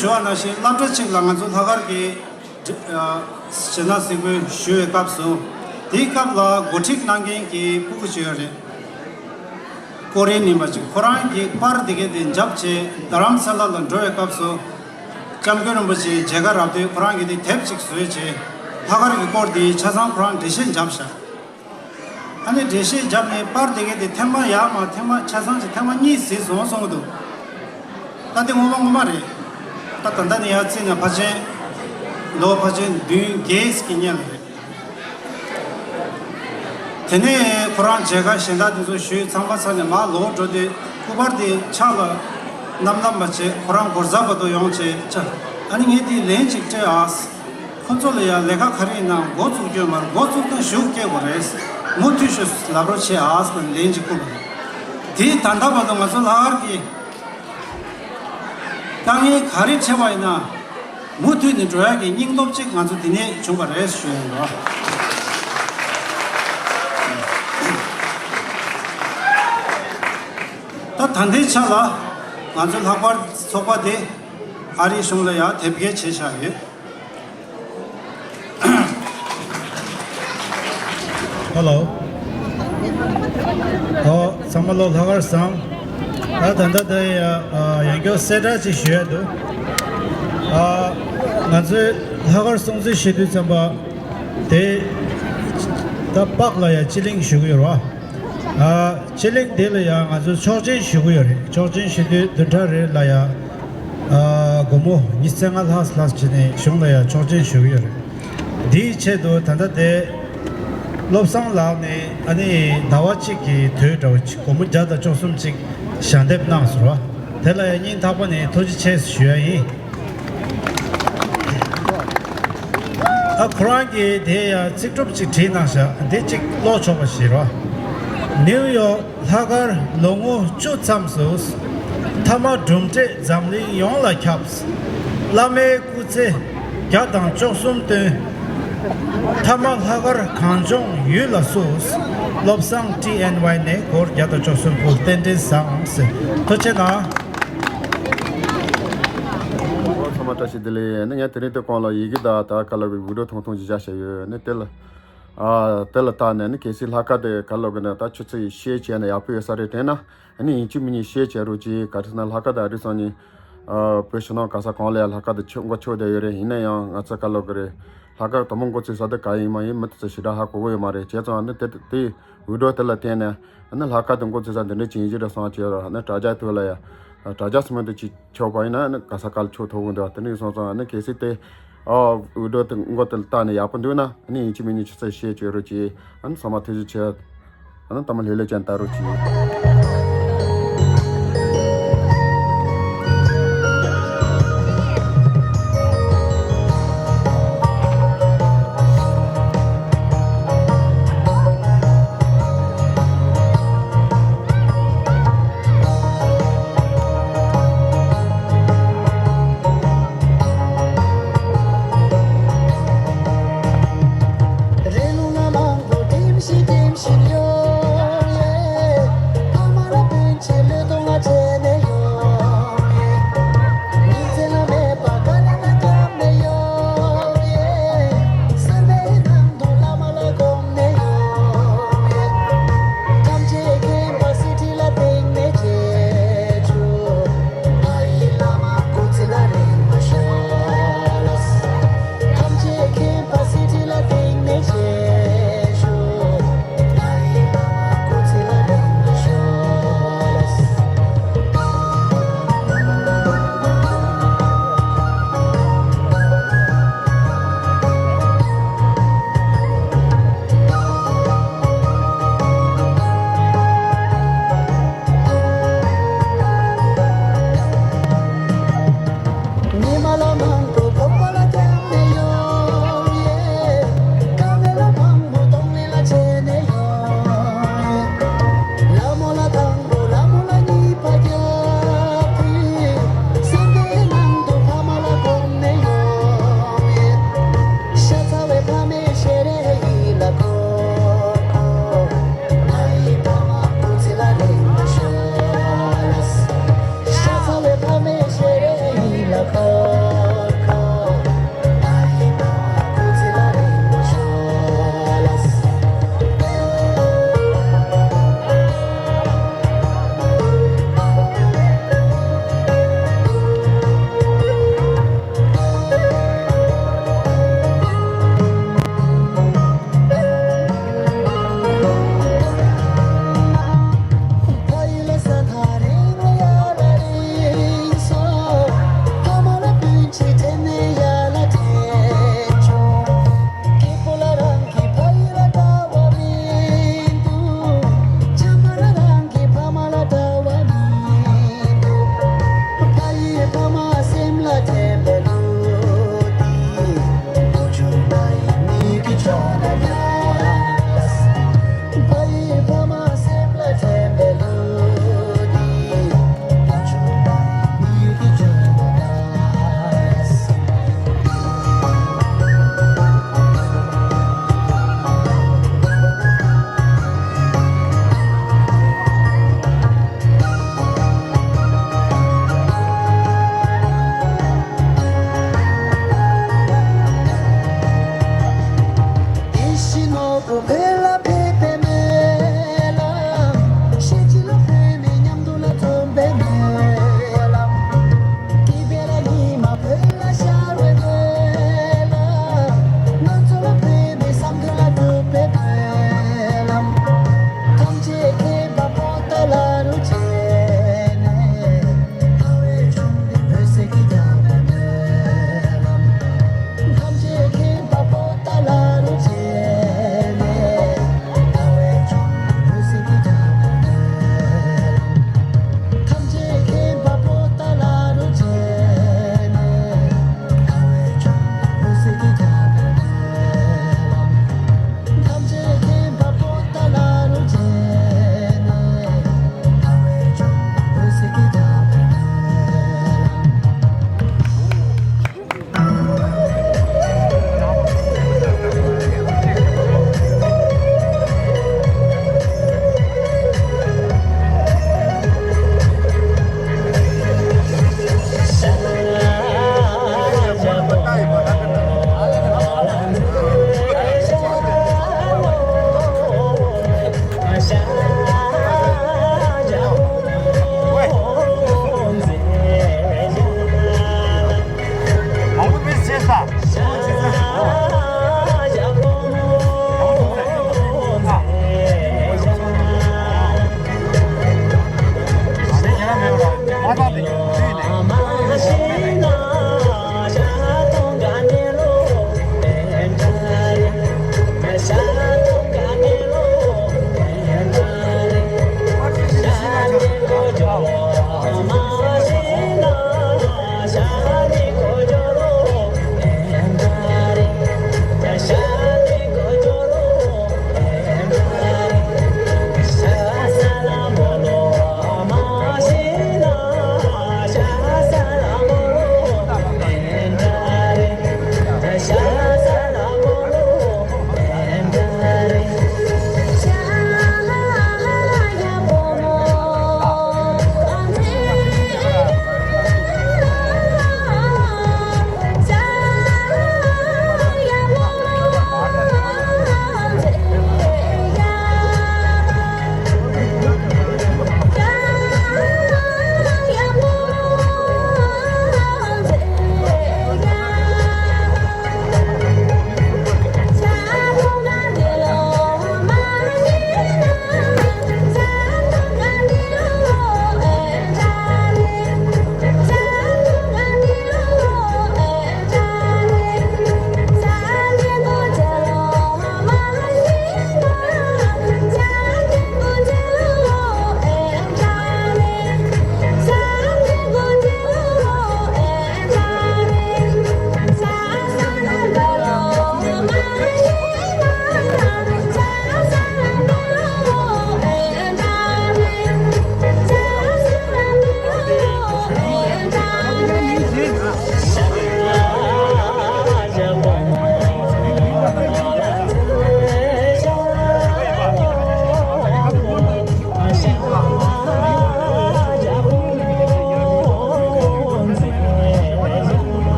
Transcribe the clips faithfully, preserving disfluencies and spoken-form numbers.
ཞུ་བ་ནང་བཞིན་སློབ་གྲྭ་གཅིག་ལ་ང་ཚོ་ལྷག་དཀར་གྱི་ཨ་གཞས་སྣ་གཟིགས་འབུལ་ཞུ་བའི་སྐབས་སུ། དེའི་སྐབས་ལ་འགོ་ཁྲིད་གནང་མཁན་གྱི་ཕྲུ་གུ་ཅིག་ཡོད་རེད། ཀོ་རི་ཡན་ཡིན་པ་ཅིག་ཁོ་རང་གིས་པར་དེ་གའི་དེ་འཇབ་བྱས་རྡ་རམ་ས་ལ་ལ་འགྲོ་བའི་སྐབས་སུ། སྐྱབས་མགོན་རིན་པོ་ཆེའི་མཇལ་ཁ་རག་དུས་ཁོ་རང་གིས་དེ་དེབ་ཅིག་བཟོས་བྱས། ལྷག་དཀར་གྱི་སྐོར་དེའི་ཆ་ཚང་ཁོ་རང་འགྲེལ་བཤད་འཇབ་བཞག་ཨ་ནི་འགྲེལ་བཤད་བརྒྱབ་ནས་པར་དེ་གའི་དེ་ཐེངས་མ་ཡར་མར་ཐེངས་མ་ཆ་ཚང་ཅིག་ཐེངས་མ་གཉིས་གཟིགས་སོང་གསུང་གི་འདུག་ད་དེ་སྔོན་མ་སྔོན་མ་རེད། ད་ད་ལྟ་ནས་ཡར་བརྩིས་ན་ཕལ་ཆེར་ལོ་ཕལ་ཆེར་བདུན་བརྒྱད་ཀྱི་སྔོན་ལ་རེད། དེ་ནས་ཁོ་རང་མཇལ་ཁ་གཞན་དག་དེ་ཚོ་ཞུས་ཚང་མ་ཚར་ནས་མར་ལོག་འགྲོ་དུས་སྐུ་པར་དེ་ཕྱག་ལ་བསྣམས་བསྣམས་པ་བྱས་ཁོ་རང་སྒོ་རྩ་བར་དུ་ཡོང་བྱས་ཆ། ཨ་ནི་ངས་དེ་ལན་ཅིག་སྤྲད་ཨ། ཁོ་ཚོ་ལ་ཡང་ལས་ཀ་ག་རེ་ཡིན་ནའང་འགོ་བཙུགས་རྒྱུ་མ་རེད། འགོ་བཙུགས་དང་གཞུག་སྐྱེལ་དགོས་རེད། མུ་མཐུད་ཞུ་ལབ་རོགས་བྱེད་ཨ་ཟེར་ལན་ཅིག་བསྐུར་བ་རེད། དེའི་ད་ལྟ་བར་དུ་ང་ཚོ་ལྷག་དཀར་གྱི་དཀའ་ངལ་ག་རེ་འཕྲད་པ་ཡིན་ན་མུ་མཐུད་ནས་འགྲོ་ཡག་གི་སྙིང་སྟོབས་ཅིག་ང་ཚོ་འདི་ནས་བྱུང་བ་རེད་ཞུ་ཡ་ཡིན་རོགས། ད་ད་ལྟའི་ཆ་ལ་ང་ཚོ་ལྷག་དཀར་ཚོགས་པ་དེ་ཨ་རིའི་གཞུང་ལ་ཡང་དེབ་སྐྱེལ་བྱས་བཞག་ཡོད། ཧེ་ལོ། ཨོ། ཚང་མ་ལོ་ལྷག་དཀར་བཟང་། ད་ད་ལྟ་ད་ཡ་ཡང་བསྐྱར་གསལ་བསྒྲགས་ཅིག་ཞུ་ཡ་འདུག་ཨ། ང་ཚོའི་ལྷག་དཀར་སྲུང་བརྩི་ཞུ་དུས་ཙམ་པ་དེ་ད་པགས་ལ་ཡ་སྤྱི་གླིང་ཞུ་གི་ཡོད་རེད་བ། ཨ། སྤྱི་གླིང་དེ་ལ་ཡང་ང་ཚོས་ཆོག་མཆན་ཞུ་གི་ཡོད་རེད། ཆོག་མཆན་ཞུ་དུས་བདུན་ཕྲག་རེ་ལ་ཡང་ཨ། སྒོར་མོ་ཉི་ཤུ་རྩ་ལྔ་ལྷག་ལྷག་བྱས་ནས་གཞུང་ལ་ཡང་ཆོག་མཆན་ཞུ་གི་ཡོད་རེད། འདིའི་ཆེད་དུ་ད་ལྟ་དེ་བློ་བཟང་ལགས་ནས་ཨ་ནི་ཟླ་བ་གཅིག་གི་དུས་འདྲ་བོ་ཅིག་སྒོར་མོ་བརྒྱ་དང་བཅུ་གསུམ་ཅིག་ཞལ་འདེབས་གནང་སོང་བ། དེ་ལ་ཡང་སྙིང་ཐག་པ་ནས་ཐུགས་རྗེ་ཆེ་ཞུ་ཡ་ཡིན། ཨ། ཁོ་རང་གིས་དེ་ཡང་ཚིག་གྲུབ་ཅིག་བྲིས་གནང་ཤག་འདི་གཅིག་ཀློག་ཆོག་པ་ཞིག་རོ། ནིའུ་ཡོག་ལྷག་དཀར་ལོ་ངོ་བཅུ་མཚམས་སུ། མཐའ་མ་གྲུབ་འབྲས་འཛམ་གླིང་ཡོངས་ལ་ཁྱབ། བླ་མའི་སྐུ་ཚེ་བརྒྱ་དང་བཅུ་གསུམ་སྟོན། མཐའ་མ་ལྷག་དཀར་གངས་ལྗོངས་ཡུལ་ལ་བསུ། བློ་བཟང་ཊི་ཨེན་ཝའི་ནས་སྒོར་བརྒྱ་དང་བཅུ་གསུམ་ཕུལ། རྟེན་འབྲེལ་བཟང་ཟེར། ཐུགས་རྗེ་གནང་། ཨོ། ཚང་མ་བཀྲ་ཤིས་བདེ་ལེགས། ནི་ངས་དེ་རིང་དེ་གོང་ལ་ཡི་གེ་དང་ད་ག་ལ་བི་ཌི་ཡོ་ཐུང་ཐུང་ཞིག་བཞག་བཞག་ཡོད། ནི་དེ་ལ་ཨ། དེ་ལ་བལྟས་ནས་ནི་གལ་སྲིད་ལྷག་དཀར་དེ་ག་ལ་གི་ནི་ད་ཆུ་ཚོད་ཤེར་བྱས་ན་ཡག་པོ་ཡོད་ས་རེད་དྲན་ན། ཨ་ནི་ཡིན་གཅིག་མིན་གཉིས་ཤེར་བྱེད་རོགས་གྱིས། ག་རེ་ཟེར་ན་ལྷག་དཀར་དང་ཨ་རི་སོང་ནི་ཨ། བོད་ཕྱི་ནང་ག་ས་གང་ལ་ཡང་ལྷག་དཀར་དེ་ཆོ་མགོ་ཆོད་བསྡད་ཡོད་རེད། ཡིན་ན་ཡང་ང་ཚོ་ག་ལ་གི་རེད། ལྷག་དཀར་དང་པོ་འགོ་ཚུགས་ས་དེ་ག་ཡིན་མ་ཡིན་མི་དེ་ཚོ་ཞེ་དྲག་ཧ་གོ་གི་ཡོད་མ་རེད། བྱས་ཙང་ཨ་ནི་དེ་དེ་བི་ཌི་ཡོ་དེ་ལ་བལྟས་ནས་ཨ་ནི་ལྷག་དཀར་དེ་འགོ་ཚུགས་ས་འདི་འདྲ་ཅིག་ཡིན་གྱི་རེད་བསམ་བྱས་རོགས། ཨ་ནི་དྲ་རྒྱ་དེ་ལ་ཡང་དྲ་རྒྱ་སོ་མ་དེ་ཅིག་ཆོག་པ་ཡིན་ན་ཨ་ནི་ག་ས་ག་ལ་ཆོག་ཐུབ་གི་འདུག་དེ་འདྲ་སོང་ཙང་ཨ་ནི་གལ་སྲིད་དེ་ཨ། བི་ཌི་ཡོ་དེ་འགོ་དེ་ལ་བལྟས་ནས་ཡག་པོ་འདུག་ན་ཨ་ནི་ཡིན་གཅིག་མིན་གཉིས་ཆུ་ཚོད་ཤེར་བྱེད་རོགས་གྱིས། ཨ་ནི་ཚང་མ་ཐུགས་རྗེ་ཆེ། ཨ་ནི་ལྟད་མོ་ལྷོད་ལྷོད་ཅན་ལྟ་རོགས་གྱིས།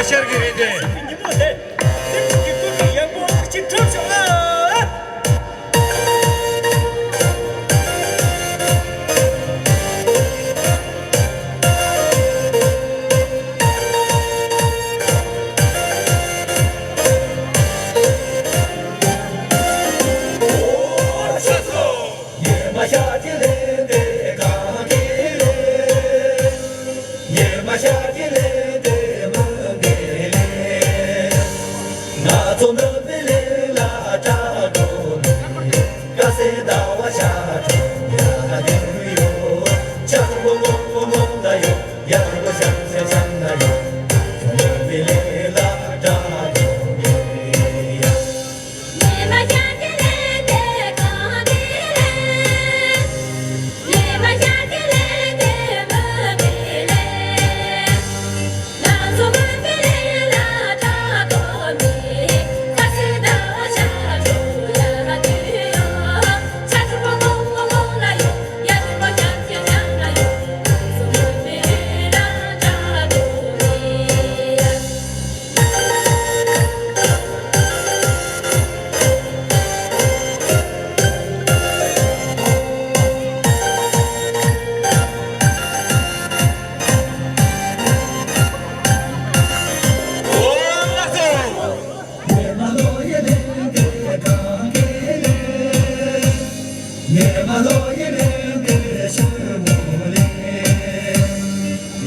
ཤར་གྱི་རེད་དེ། ཉིན་མོ་དེ། དེ་ཕྲུག་གི་སྐུ་གི་ཡག་པོ་ཅིག་གྲུབ་བྱུང་ཨ། ཉི་མ་ཤར་གྱི་ལན་དེ་གང་གི་ལན། ཉི་མ་ཤར་གྱི་ལན་དེ་མུན་པའི་ལན། ང་ཚོ་མུན་པའི་ལན་ལ་སྐྲག་འགྲོ་མི། དཀར་གསལ་ཟླ་བ་ཤར་འགྲོ་ཡ་དུས་ཡོད། ཆ་ཆུང་པོ་མོ་མོ་མོ་ལ་ཡོད། ཡ་ཆུང་པོ་ཤང་ཤང་ཤང་ལ་ཡོད། ང་ཚོ་མུན་པའི་ལན་ལ་སྐྲག་འགྲོ་མི་ཡ།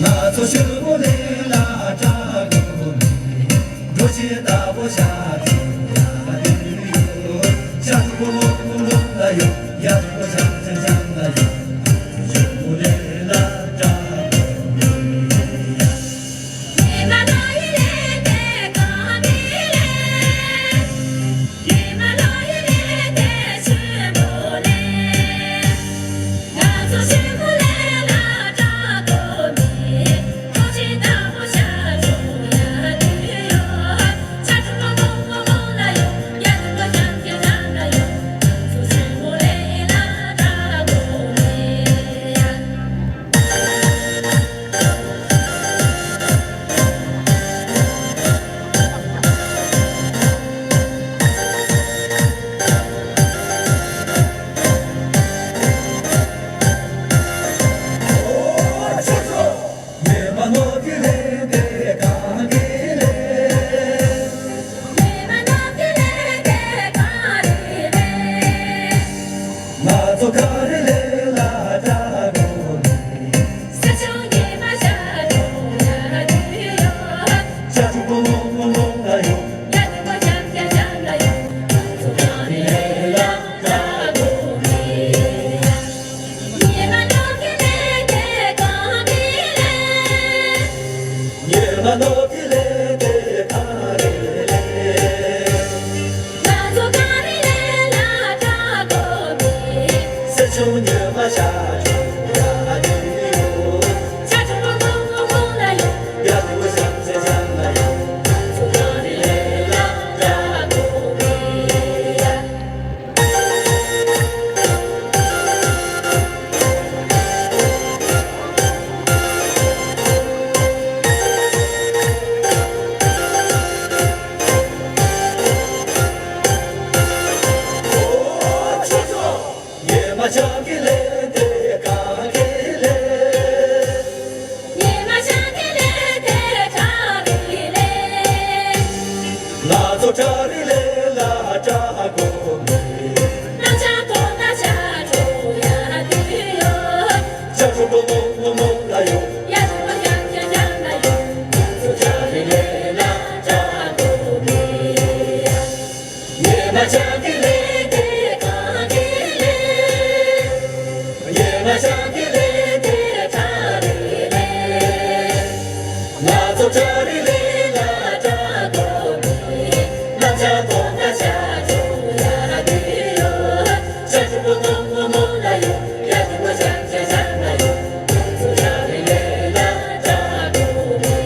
ང་ཚོ་ཞུ་བོ་ལེ་ལ་དྲག་གོ་མི། འགྲོ་ཆེ་ལྟ་བུ་ཤ་ཚ་ཡ་དུ་ཡོད། ཤ་ཚ་བོ་མོ་མོ་མོ་ལ་ཡོད། ཡ་ཚ་བོ་ཤ་ཚ་ཤ་ལ་ཡོད། ང་ཚོ་ཞུ་བོ་ལེ་ལ་དྲག་གོ་མི། ང་ཚོ་ག་རེ་ལས་ལ་དྲག་དགོས། ས་ཆུང་ཉི་མ་ཤར་འགྲོ་ཡ་དུས་ཡོད། ཤ་ཆུང་པོ་མོ་མོ་མོ་ལ་ཡོད། ཡ་ཆུང་པོ་ཤ་ཤ་ཤ་ལ་ཡོད། ང་ཚོ་ག་རེ་ལས་ལ་དྲག་དགོས། ཉི་མ་ནོར་གྱི་ལས་དེ་གང་གི་ལས། ཉི་མ་ནོར་གྱི་ལས་དེ་ག་རེ་ལས། ང་ཚོ་ག་རེ་ལས་ལ་དྲག་གོ་མི། སེ་ཆུང་ཉི་མ་ཤར་ཆུང་ཡ་ཡི་ཡོད། ཆ་ཆུང་མོ་མོ་མོ་ལ་ཡོད། ཡ་ཆུང་མོ་ཤང་ཤང་ཤང་ལ་ཡོད། ང་ཚོ་ག་རེ་ལས་ལ་དྲག་གོ་མི། ཉི་མ་ཤར་གྱི་ལས་དེ་ག་གི་ལས། ཉི་མ་ཤར་གྱི་ལས་དེ་ག་གི་ལས། ང་ཚོ་གྲ་རི་ལས་ལ་དྲག་གོ་མི། ནམ་ཞག་ཐོག་ན་ཤར་འགྲོ་ཡ་དུས་ཡོད། ཤ་ཆུང་པོ་མོ་མོ་མོ་ལ་ཡོད། ཡ་ཆུང་པོ་ཤང་ཤང་ཤང་ལ་ཡོད། ང་ཚོ་གྲ་རི་ལས་ལ་དྲག་གོ་མི། ཉི་མ་ཤར་གྱི་ལས་དེ་ག་གི་ལས། ཉི་མ་ཤར་གྱི་ལས་དེ་གྲ་རི་ལས། ང་ཚོ་གྲ་རི་ལས་ལ་དྲག་གོ་མི། ནམ་ཞག་ཐོག་ན་ཤར་འགྲོ་ཡ་དུས་ཡོད། ཤ་ཆུང་པོ་མོ་མོ་མོ་ལ་ཡོད། ཡ་ཆུང་པོ་ཤང་ཤང་ཤང་ལ་ཡོད། ང་ཚོ་གྲ་རི་ལས་ལ་དྲག་གོ་མི།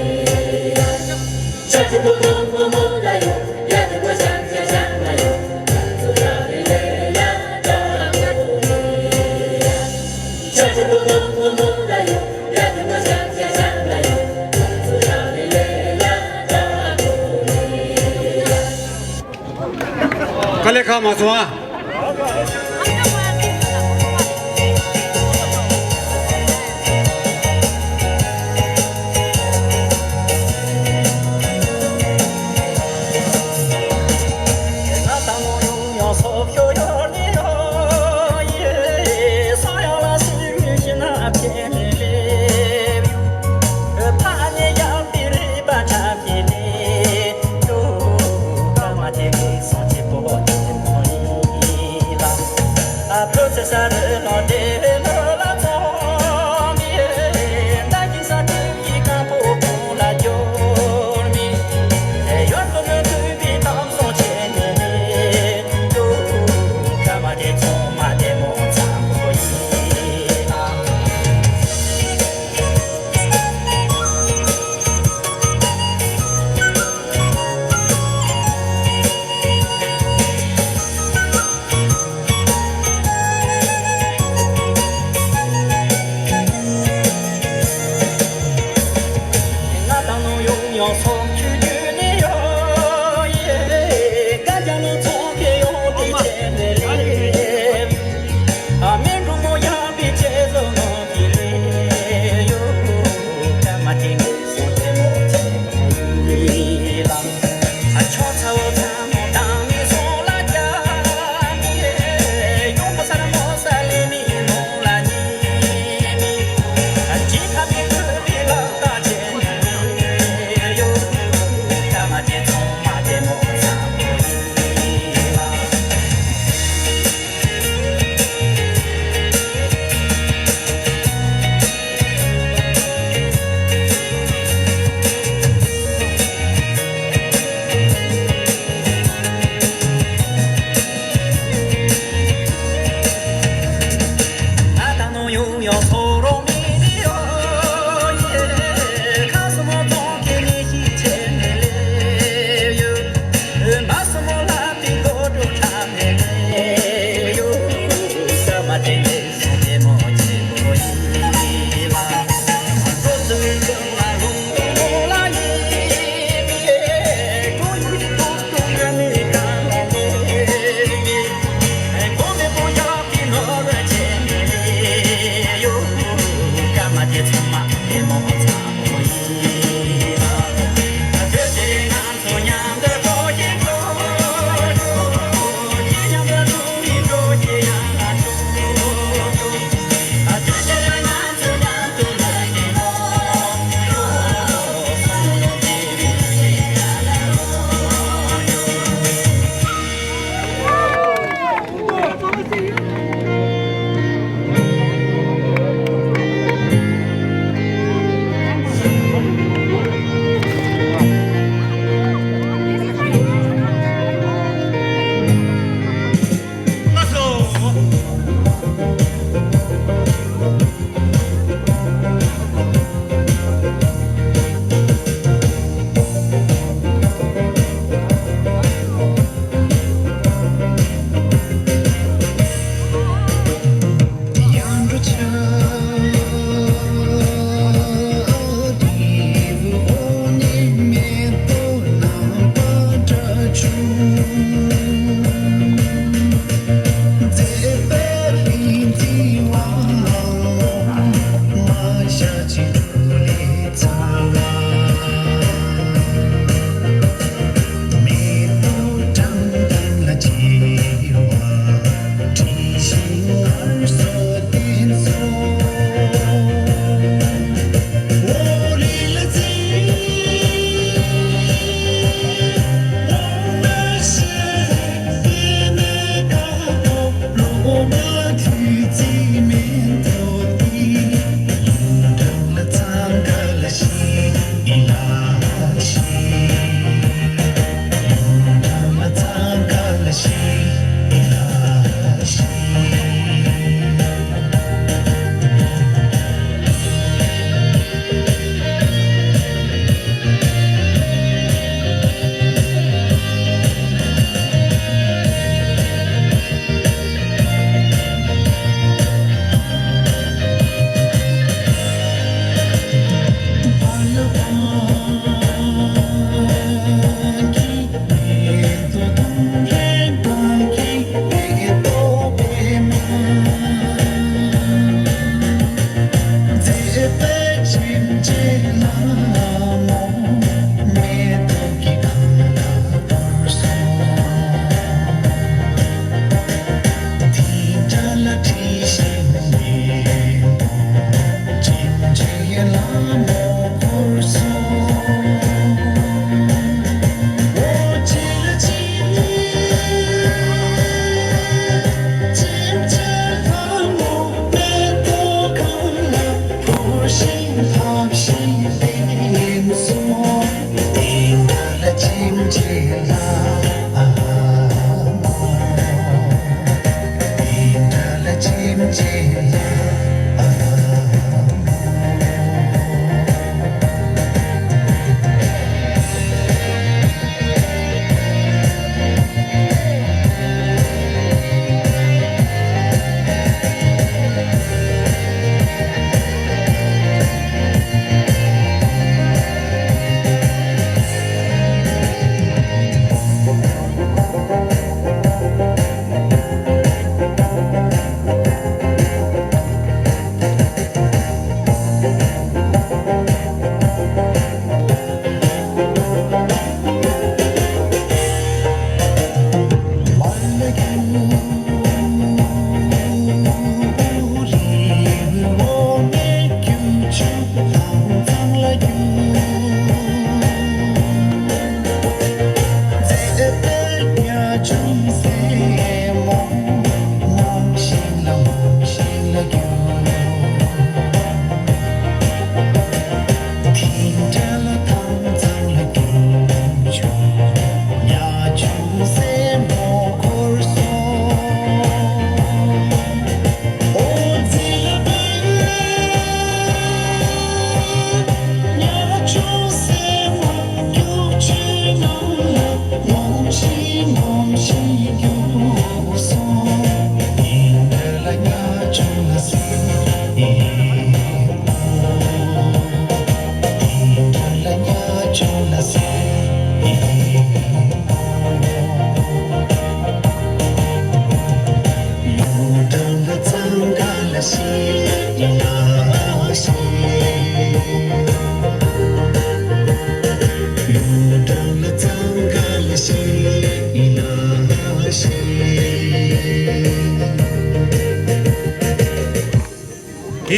ཤ་ཆུང་པོ་མོ་མོ་མོ་ལ་ཡོད། ཡ་ཆུང་པོ་ཤང་ཤང་ཤང་ལ་ཡོད། ང་ཚོ་གྲ་རི་ལས་ལ་དྲག་གོ་མི། ཤ་ཆུང་པོ་མོ་མོ་མོ་ལ་ཡོད། ཡ་ཆུང་པོ་ཤང་ཤང་ཤང་ལ་ཡོད། ང་ཚོ་གྲ་རི་ལས་ལ་དྲག་ ལས་ཁ་མ་སོང་ཨ།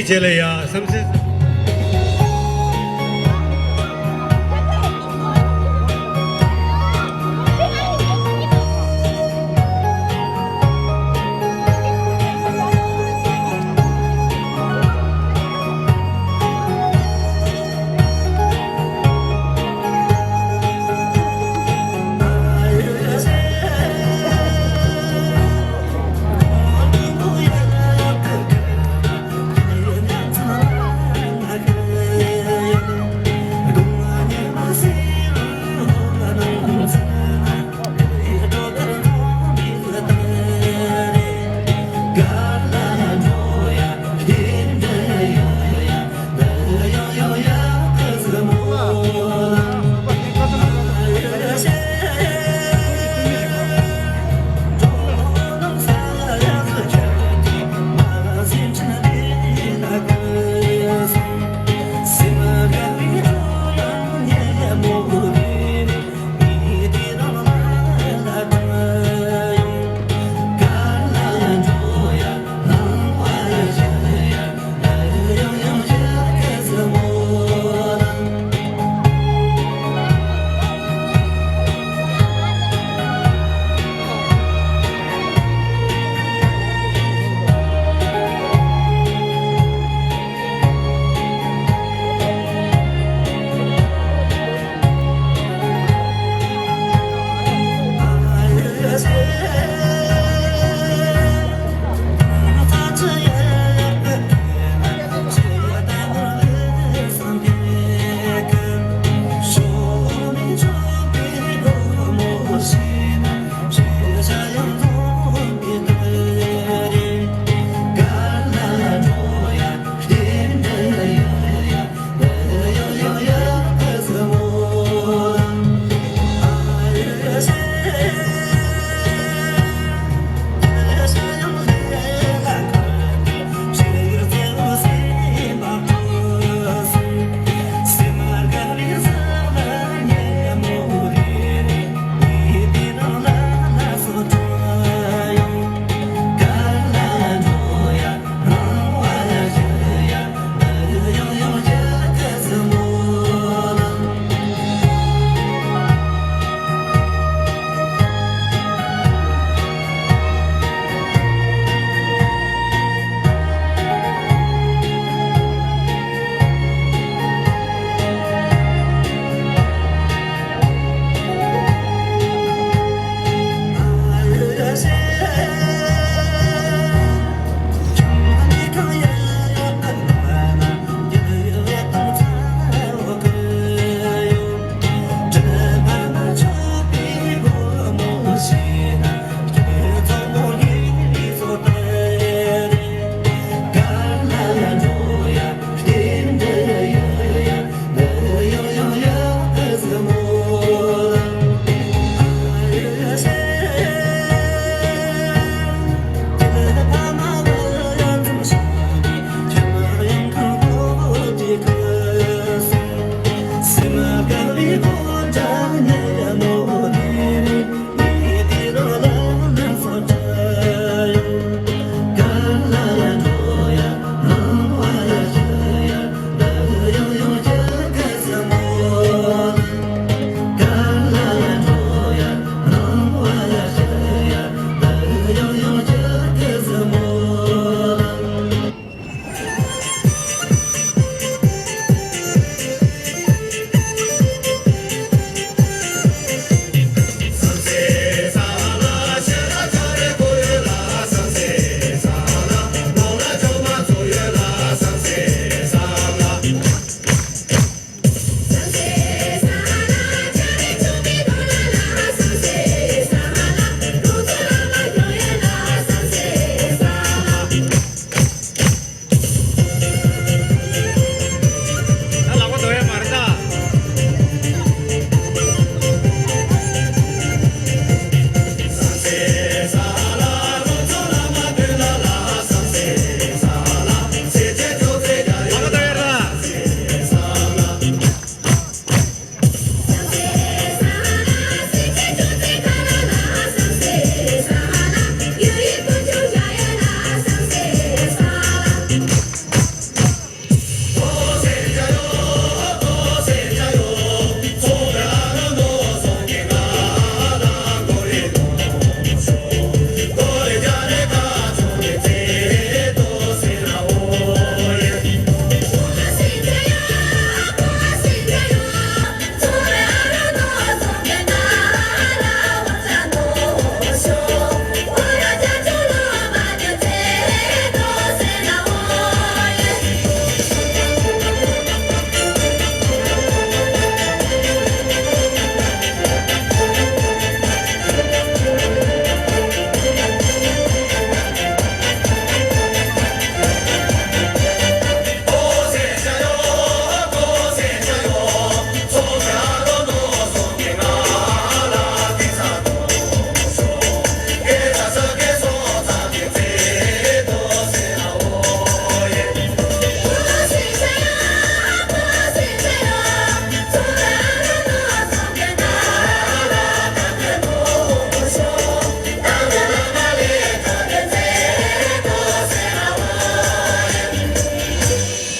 རྗེས་ལ་ཡ་བསམ་སྲིད།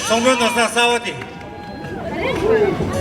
ཚོང་དཔོན་ནོར་བཟང་གསར་པ་དེ།